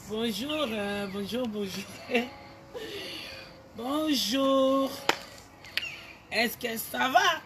Bonjour, euh, bonjour, bonjour. bonjour. Est-ce que ça va?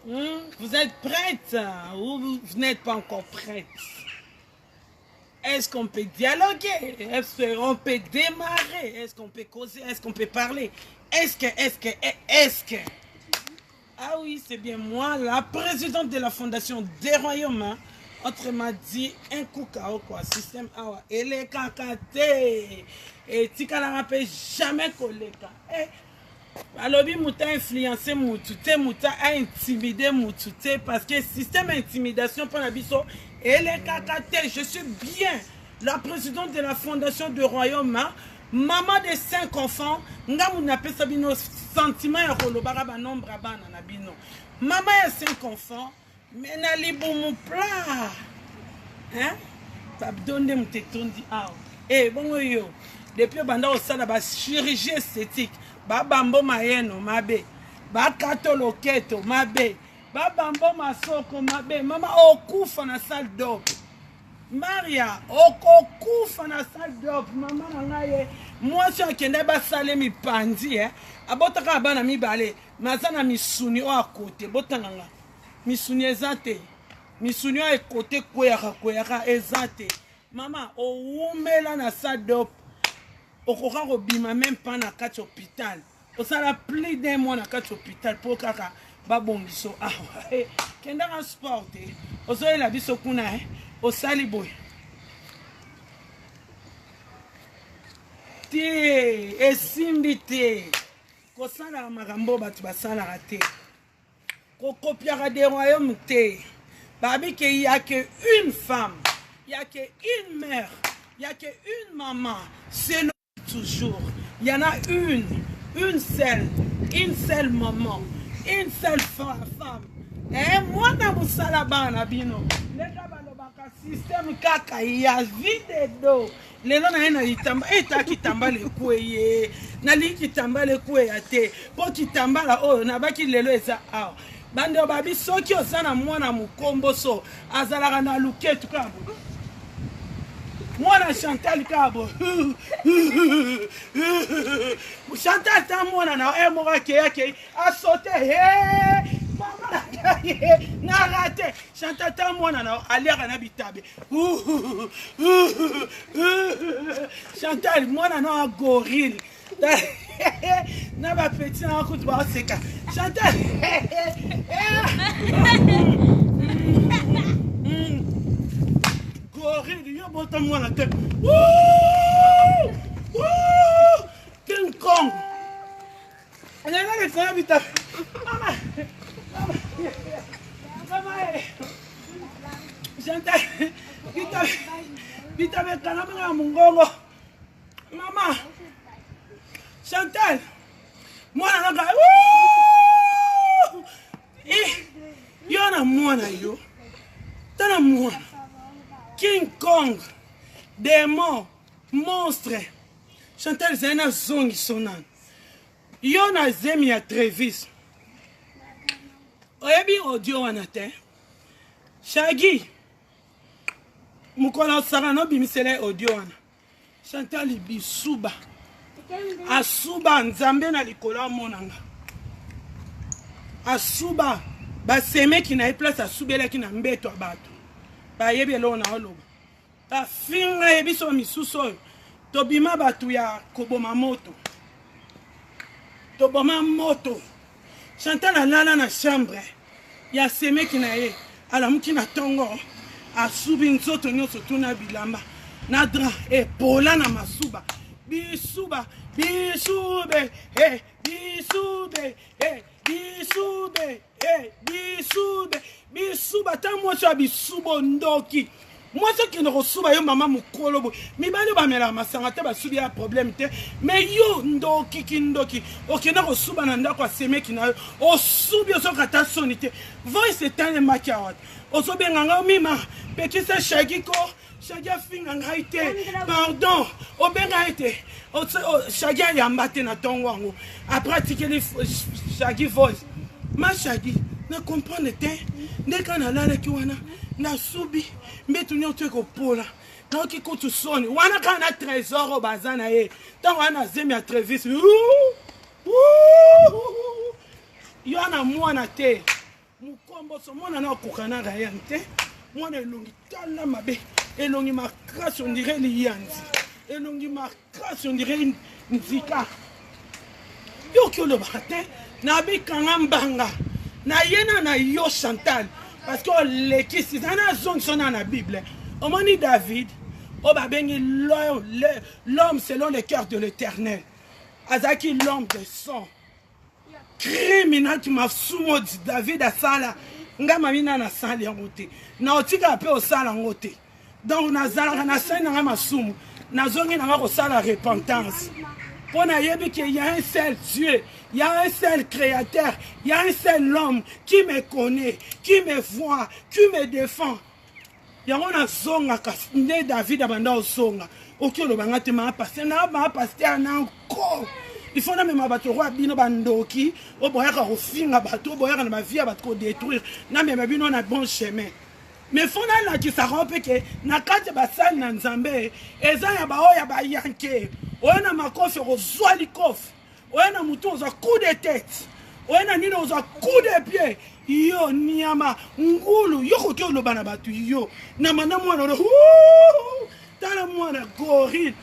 Hmm? Vous êtes prête ou vous n'êtes pas encore prête? Est-ce qu'on peut dialoguer? Est-ce qu'on peut démarrer? Est-ce qu'on peut causer? Est-ce qu'on peut parler? Est-ce que, est-ce que, est-ce que? Ah oui, c'est bien moi, la présidente de la Fondation des Royaumes. Hein. Autrement dit, un coup KO, quoi. Système awa. Elekaka te. Etikalaka mpe jamais koleka. Eh, balobi moto ainfluence motu te, moto aintimide motu te, parce que système intimidation mpo na biso elekaka te. Je suis bien la présidente de la Fondation du Royaume, hein. Maman de 5 enfants, nga moto napesa bino sentiment ya kolobaka banombre ya bana na bino. Mama ya 5 enfants, mais na libumu plat, hein? Babdo nde moto etondi awa. Eh, bongo yo depuis obanda kosala ba chirurgie esthétique, babambo mayeno mabe, bakato loketo mabe, babambo masoko mabe, mama okufa na salle d'op. Maria okokufa na salle d'op. Mama na ngai ye mwasi oyo akenda basale mipanzi, eh? Abotaka bana mibale, me aza na misuni oyo akote. Botanga nga misuni eza te, misuni oyo ekote kweyaka kweyaka eza te. Mama owumela na salle d'op, okoka kobima meme pas na kati hôpital, osala plus d'un mois na kati hôpital mpo kaka babongiso awa. Eh, kendaka sport te, ozoyela biso kuna, eh? Osali boye te, esimbi te. Kosalaka makambo oyo bato basalaka te, kokopiaka de royaume te. Babi ke ya que une femme, ya que une mère, ya que une maman, c'est le toujours. Il y en a une, une seule, une seule maman, une seule femme. Eh, mwana mosala bana bino ndenge balobaka système kaka ya vide do. Lelo na ye na litamba eta kitambala ekweye, nalingi kitambala ekweya te, mpo kitambala oyo nabaki lelo eza awa. Bandeko babi soki oza na mwana mokomboso azalaka na luketu kaka boye, mwana Chantal kaka boye. Chantal ta mwana na ye moko akei akei asote he mama na ngai na rate. Chantal ta mwana na aliaka na bitabe. Chantal mwana na gorille na bapeti na kutu baoseka. Chantal gorille yo bota mwana te. King Kong lelo bitabe. Mama, mama, mama, Chantal bitabe, bitabe ekangami na mongongo. Mama Chantal mwana nanga yo na mwana yo tala mwana King Kong démon monstre. Chantal ezali na zongiso nano yo na zemi ya Trevis, oyebi audio wana te. Shagi mokolo osaka nobimisela ye audio wana. Chantal bisuba asuba nzambe na likolo amonanga asuba basemeki na ye place asubelaki na mbeto ya bato bayebi eloko na oloba bafinga ye. Biso misusu oyo tobima bato ya koboma moto, toboma moto. Chantal alala na chambre ya semeki na ye, alamuki na ntongo asubi nzoto nyonso tuna bilamba na drap epola na masuba. Bisuba bisube eh, bisube eh, bisube eh, bisube bisuba. Ta mwasi ya bisubo ndoki, mwasi okende kosuba yo mama mokolo boye. Mibali oyo bamelaka masanga te basubi ya problème te, mais yo ndoki kindoki okende kosuba na ndako ya semeki na yo, osubi ozokata soni te. Voice etalemaki awa te, ozobenga nga mima pekisa Shagi ko Shagi afinga ngai te, pardon. Obenga ye te, Shagi ayamba te na ntongo yango. Après atikeli Shagi voice: ma Shagi, na comprendre te ndenge nalalaki wana, nasubi mbeto nyonso ekopola. Nayoki kutu soni wana kaka na trésor oyo baza na ye ntango wana na zemi ya Trevis yo wana mwana te mokomboso mwana na okoka na Ryan te mwana elongi tala mabe elongi makasi ondire liyanzi elongi makasi ondire nzika yo oki olobaka te nabikanga mbanga nayena na yo Chantal parce que olekisi eza nazongisa na na Bible omoni David oyo babengi l'homme selon le cœur de l'Éternel azalaki l'homme de sang crime nati masumu David asala nga mami na nasali yango te na otikala mpe osala yango te donc nazalaka nasali nanga masumu nazongi nanga kosala repentance mpo nayebi ke ya un seul Dieu, ya un seul créateur, ya un seul homme qui me connaît, qui me voit, qui me défend. Yango nazongaka nde David abanda ozonga oki oloba nga te maa paster na maa paster na nko il faut namema bato lokola bino bandoki oyo boyaka kofinga bato oyo boyaka na bavie ya bato kodétruire namema bino na bon chemin. Mais faut nalakisaka yo mpe ke na kati ya basali na Nzambe eza ya baoyo ya bayanke oyo na makofi okozwa likofi, oyo na motu ozwa coup de tête, oyo na nini ozwa coup de pied. Yo niama ngulu yo koki oloba na bato yo na manda mwana ono tala mwana gorille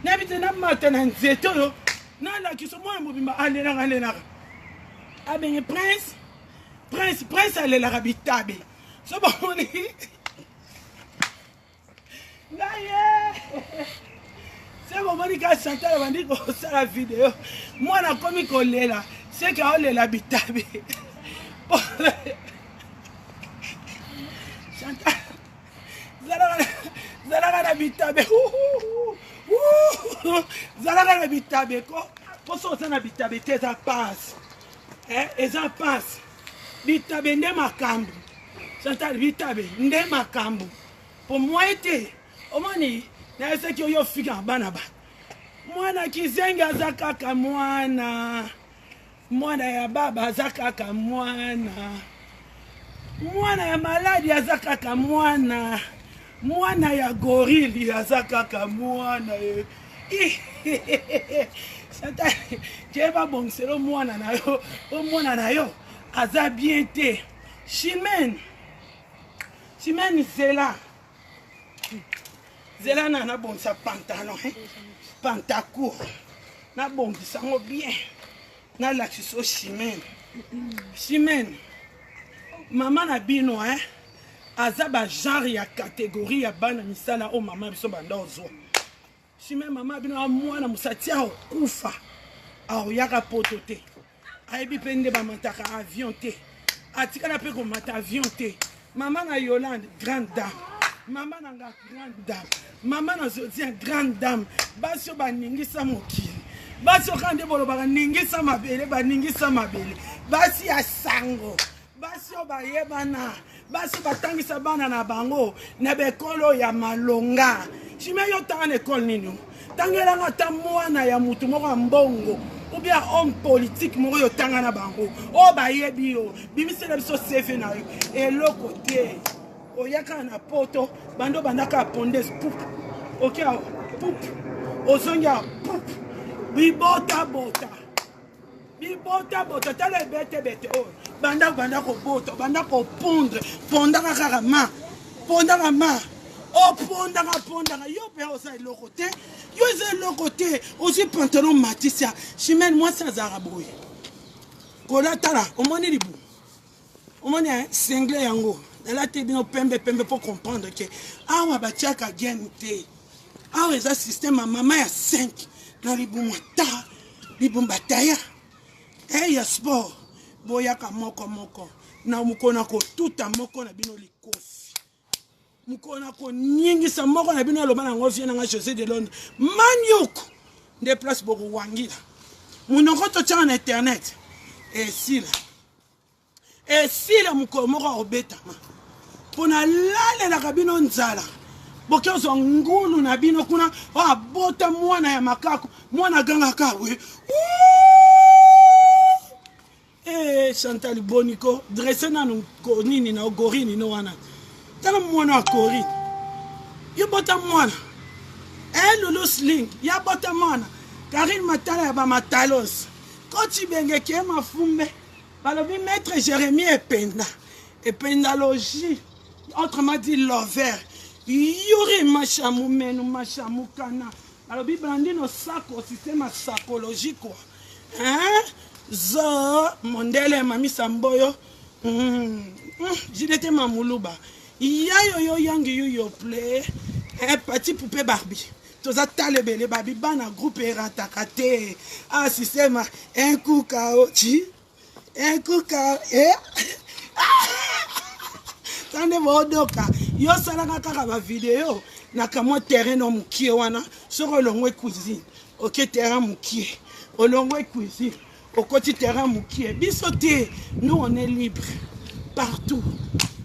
nayebi te namata na nzete oyo nalakisa mwana mobimba alelaka alelaka abenge prince prince prince alelaka bitabe so bamoni ngai ye se bomoni ka Chantal abandi kosala video mwana akomi kolela seke aolela bitabe. Chantal zalaka na bitabe, zalaka na bitabe ko mposo oza na bitabe te eza pasi, eza pasi. Bitabe nde makambo Chantal, bitabe nde makambo po moi te omoni nayesaki oyo ofika bana bato mwana kizengi aza kaka mwana, mwana ya baba aza kaka mwana, mwana ya maladi aza kaka mwana, mwana ya gorili aza kaka mwana. Chantal ke babongiselo mwana na yo o mwana na yo aza bien te. Chimene Chimene zela zela na nabongisa pantalon pantacourt nabongisa yango bien nalakisa o Chimene Chimene mama na bino aza ba genre ya catégorie ya bana misala oyo mama biso banda ozwa. Chimene mama bino mwana mosati akokufa aoyaka poto te ayebi mpe nde bamataka avion te atikala mpe komata avion te. Mama na Yolande grande dame, mama na nga grande dame, mama na Zodien grande dame. Basi oyo baningisa mokili, basi oyo kaka nde bolobaka ningisa mabele, baningisa mabele, basi ya sango, basi oyo bayebana, basi oyo batangisa bana na bango na bekolo ya malonga. Chime yo tanga na ekole nini? Tangelanga ata mwana ya mutu moko ya mbongo ou bien homme politique moko yo tanga na bango oyo bayebi yo, bimisela biso CV na yo eloko te. Oyaka na poto bando bandaka pondes pup oke awa pup ozongi awa pup bibota bota bibota bota tala ebete bete oyo banda banda kobota banda kopondre pondaka kaka ma pondaka ma opondaka pondaka yo mpe oza eloko te, yo eza eloko te. Ozwi pantalon matisia Chimene mwasi azalaka boye kolatala omoni libu omoni single yango nalati bino pembe pembe po comprendre ke awa batiaka gene te. Awa eza système ya mama ya 5 na libumu ata libumu bataya ya sport boyaka moko moko na mokolo na kotuta moko na bino likofi, mokolo na koningisa moko na bino aloba nango vie nanga José de Londres manioko nde place bokowangila monoko totiaka na internet esila esila mokolo moko akobetama mpo nalalelaka bino nzala boke ozwa ngulu na bino kuna oyo abota mwana ya makako mwana agangaka we. Chantal boniko dresse nanu nini na gorine no wana tala mwana ya Corinne. Yo bota mwana. Eh Lulu Sling, ya bota mwana. Karine Matala ya ba Matalos. Koti benge ke mafumbe. Balobi maître Jérémie Ependa. Ependalogie. Autrement dit lover. Yuri mashamu menu mashamu kana. Balobi Blandino sako système sakologie quoi. Hein? Zo mondele mamisa mboyo. JDT Mamuluba. Yayo yo yangi you yo play. Eh, petit poupée Barbie. Toza talebele babi bana groupe erataka te. Ah système un coup KO ti. Un coup KO eh. Tande bodoka. Yo salaka kaka ba video na kamwa terrain no mukie wana soko olongwe cuisine. Ok terrain mukie. Olongwe cuisine. Okoti terrain mukie. Biso te, nous on est libre partout.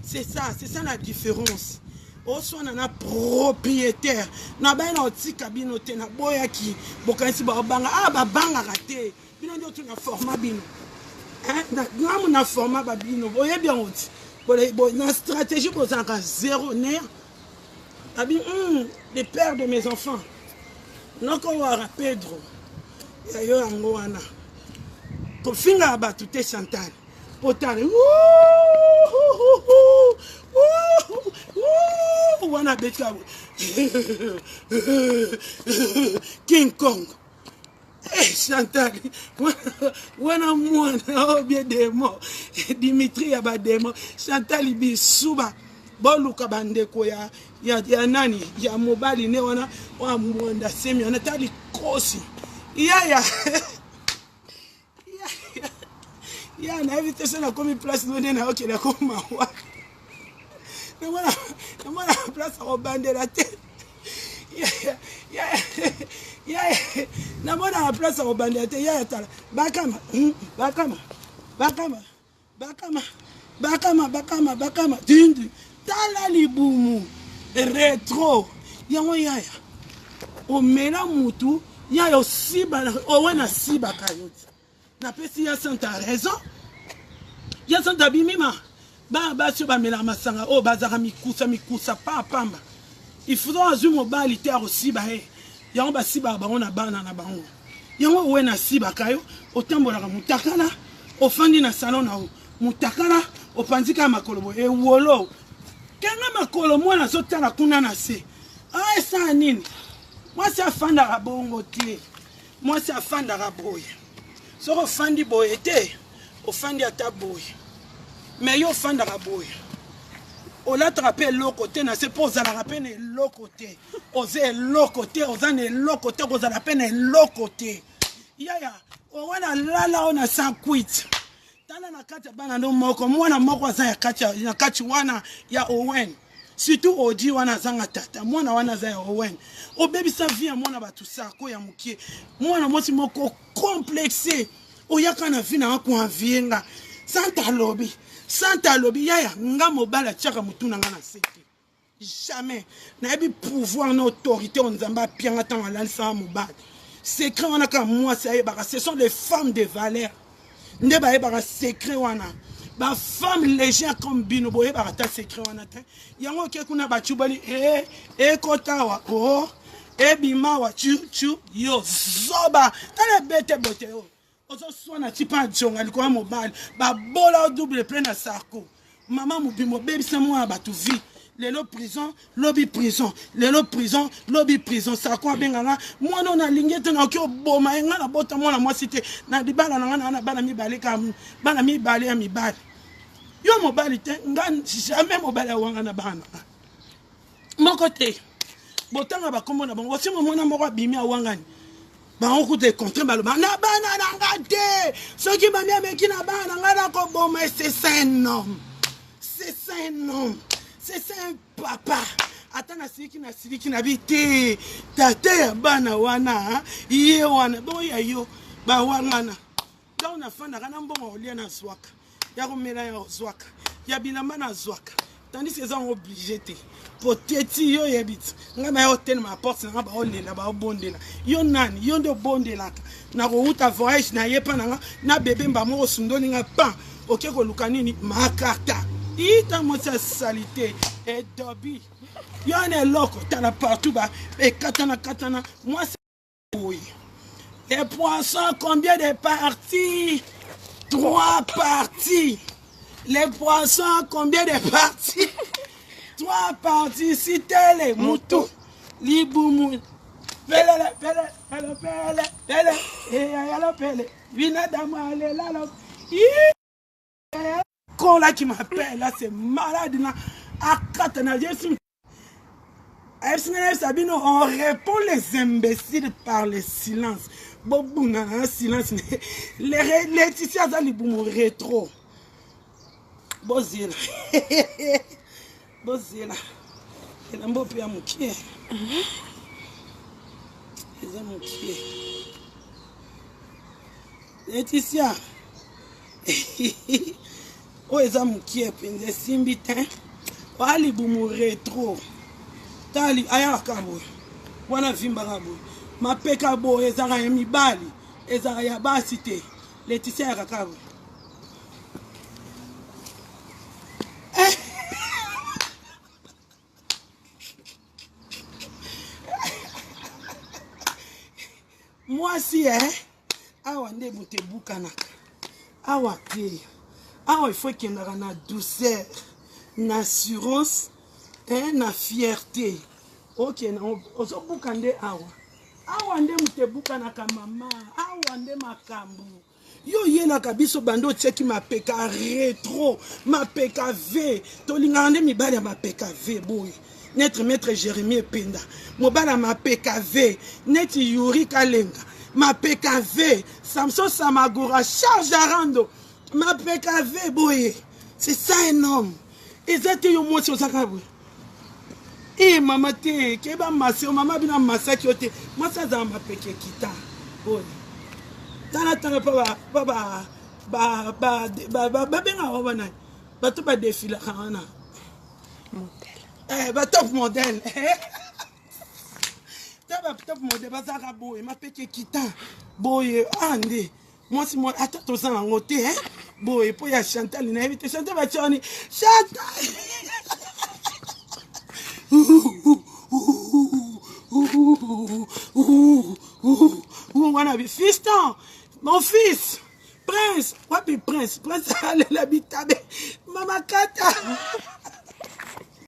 C'est ça la différence. Oswana na propriétaire. Na bana otika bino te na boyaki bokanisi ba banga ah ba banga te. Bino ndio tuna format bino. Hein na ngamu na format ba bino. Boyebi yango ti. Bo na stratégie bozalaka zéro nerf. Abi le père de mes enfants. Noko wara Pedro. Ya yo yango wana. Kofinga bato te Chantal. Potale. Wana beta. King Kong. Eh, Chantal, wana mwana oh bien démon. Dimitri ya ba démon. Chantal bisuba. Boluka bandeko ya ya, ya nani ya mobali ne wana wa mwanda semi wana tali kosi. Yaya. Ya nayebi te so nakomi place no nde nayokela komawa. Namona place akobandela te. Namonaka place akobandela te. Yaya tala bakama bakama bakama bakama bakama bakama bakama dindi tala libumu retro yango yaya omela mutu yaya osiba owe nasibaka yo ti napesi ya santa raison ya santa bimima bana basi oyo bamelaka masanga oyo bazalaka mikusa mikusa pa pamba il faut azwi mobali te akosiba ye yango basibaka bango na bana na bango yango owe nasibaka yo otambolaka mutakala ofandi na salon na yo mutakala opanzi kaka makolo boye ewolo kanga makolo mwana azotala kuna na se ah esala nini mwasi afandaka bongo te mwasi afandaka boye soki ofandi boye te ofandi ata boye mais yo ofandaka boye olataka pe eloko te na se mpo ozalaka pe na eloko te oza eloko te oza na eloko te okozala pe na eloko te yaya owana lala oyo na sankwit tala na kati ya bana no moko mwana moko aza ya kati na kati wana ya Owen surtout Odi wana azanga tata mwana wana aza ya Owen obebisa vie ya mwana bato sako ya mokie mwana mwasi moko complexe oyaka na vie na ko envier nga santa alobi santa alobi yaya nga mobali atiaka motu na nga na sete jamais nayebi pouvoir na autorité oyo nzambe apianga ntango alalisaka mobali secret wana kaka mwasi ayebaka ce sont des femmes de valeur nde bayebaka secret wana ba femme légère comme bino boyebaka ta secret wana te yango oke kuna bacubali e ekotawa o ebimawa chu chu yo zoba tala ebete bote oyo ozoswana ti mpa jonga likolo ya mobali babola o double plein na sarko mama mobimba obebisa mwana bato vie lelo prison lobi prison lelo prison lobi prison sarko abenga nga mwana oyo nalingi ete nakoki oboma ye nga nabota mwana mwasi te na libala na nga na bana mibale kaka bana mibale ya mibali yo mobali te nga jamais mobali awanga na bana moko te botanga bakombo na bango osi momona moko abimi awangani bango kuta econtre baloba na bana na nga te soki mami ameki na bana na nga nakoboma c'est ça un homme c'est ça un homme c'est ça un papa ata nasiliki nasiliki na bi te tata ya bana wana ye wana boya yo bawangana ntango nafandaka na mbongo kolia nazwaka ya komela ya kozwaka ya bilamba nazwaka tandis eza yango oblige te po teti yo oyebi ti ngai baya otelema na porte na ngai baolela baobondela yo nani yo nde obondelaka nakowuta voyage na ye mpa na nga na bebe mba moko osundoli ngai pan oke koluka nini makarta ita mwasi ya salite edobi. Yo wana eloko tala partout ba ekatana katana mwasi boye. Les poissons, combien de parties? Trois parties. Les poissons, combien de parties? Trois parties. Citez-les. Moutou, libumu. Pele, pele, pele, pele, pele. Eh, pele. Vinadamu, alela, Con là qui m'appelle, là, c'est malade, là. Akata, na, je suis Sabino, on répond les imbéciles par le silence. Bobuna, un silence. Les Laetitia aza libumu rétro. Bozela. Bozela. Elamba mpe ya mokie. Eza mokie. Laetitia. Oyo eza mokie mpenza esimbi te. Oya libumu retro. Tali ayaka boye. Wana vimbaka boye. Mapeka boye ezalaka ya mibali, ezalaka ya basi te. Laetitia ayaka kaka boye. Mwasi eh awa nde moto ebukanaka awa te awa ifo ekendaka na douceur na assurance eh, na fierté okenda ozobuka nde awa awa nde moto ebukanaka mama awa nde makambo yo oyelaka biso banda otiaki mapeka retro mapeka v tolingaka nde mibali ya mapeka v boye neti maître Jérémie Ependa mobali ya mapeka v neti Yuri Kalenga mapeka v Samson Samagura Charge Arando mapeka v boye c'est ça un homme eza te yo mwasi ozaka boye e mama te keba masi mama bino amasaki yo te mwasi azala mapeke ekita oyo tala tala pa babengaka banani bato badefilaka wana batop modèle ta batop modèle bazalaka boye mapeke ekita boye a nde mwasi mwa ata toza nango te eh? Boye mpo ya Chantal nayebi te Chantal batia wani Chantal wana bi fiston mon fils prince wapi prince prince alela bitabe mama kata.